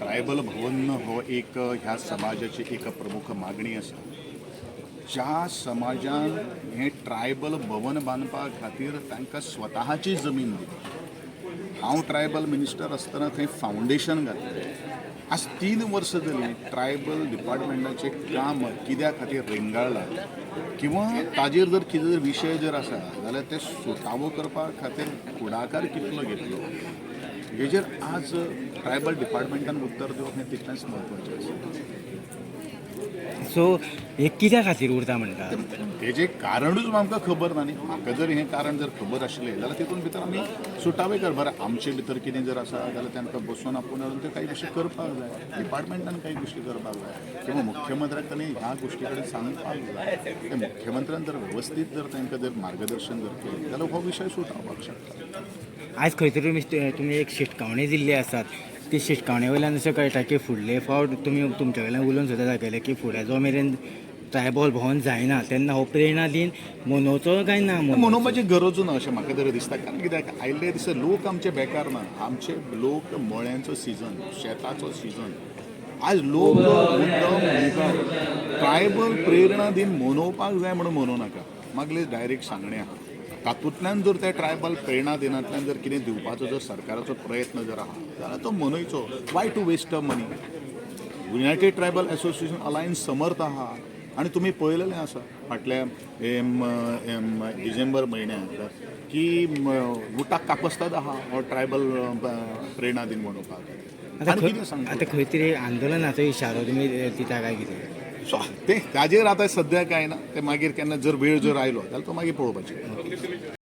Tribal भवन हो एक ह्या समाजाची एक प्रमुख मागणी आसा. ज्या समाजान हें ट्रायबल भवन बांदपा खातीर तांकां स्वताची जमीन दिली, हांव ट्रायबल मिनिस्टर आसतना थंय फावंडेशन घातलें. आज 3 वर्सां जालीं, ट्रायबल डिपार्टमेंटाचें काम कित्या खातीर रेंगाळ्ळां किंवा ताजेर जर कितें जर विशय जर आसा जाल्यार ते सुटावो करपा खातीर फुडाकार कितलो घेतलो, हेजेर आज ट्रायबल डिपार्टमेंटान उत्तर दिवप हें तितलेंच म्हत्वाचें आसा. सो हे कित्या खातीर उरता म्हणटा? हेजें कारणूच आमकां खबर ना न्ही. म्हाका जर हें कारण जर खबर आशिल्लें जाल्यार तितून भितर आमी सुटावे कर बरें. आमचे भितर कितें जर आसा जाल्यार तांकां बसोवन आपोवन हाडून ते काही गोश्टी करपाक जाय, डिपार्टमेंटान काही गोश्टी करपाक जाय किंवा मुख्यमंत्र्याक ताणें ह्या गोश्टी कडेन सांगपाक जाय. ते मुख्यमंत्र्यान जर वेवस्थीत जर तांकां जर मार्गदर्शन जर केलें जाल्यार हो विशय सुटावपाक शकता. आयज खंय तरी तुमी एक शिटकावणी दिल्ली आसात. ती शिटकावणे वयल्यान अशें कळटा की फुडले फावट तुमी तुमच्या वयल्यान उलोवन सुद्दां दाखयलें की फुडें जो मेरेन ट्रायबल भवन जायना तेन्ना हो प्रेरणा दिन मनोवचो काय ना मनोवचो? मनोवपाची गरजूच ना अशें म्हाका तरी दिसता. कारण कित्याक, आयिल्ले दिसा लोक आमचे बेकार ना. आमचे लोक मळ्यांचो सिजन, शेताचो सिजन. आज लोक मुद्दम मुखार ट्रायबल प्रेरणा दिन मनोवपाक जाय म्हणून मनोवं नाका, मागले डायरेक्ट सांगणें आहा. तातूंतल्यान जर त्या ट्रायबल प्रेरणा दिनांतल्यान जर कितें दिवपाचो जर सरकाराचो प्रयत्न जर आहा जाल्यार तो मनयचो. Why to waste a money? United Tribal Association Alliance समर्थ आहा आनी तुमी पळयलेलें आसा फाटल्या डिसेंबर म्हयन्याक की उटाक कापस्ताद आहा हो ट्रायबल प्रेरणा दिन मनोवपाक. आतां आनी कितें खंय सांगता? आतां खंय तरी आंदोलनाचो इशारो तुमी दिता काय कितें? सो ते ताजेर आतां सद्या काय ना. ते मागीर केन्ना जर वेळ जर आयलो जाल्यार तो मागीर पळोवपाचें.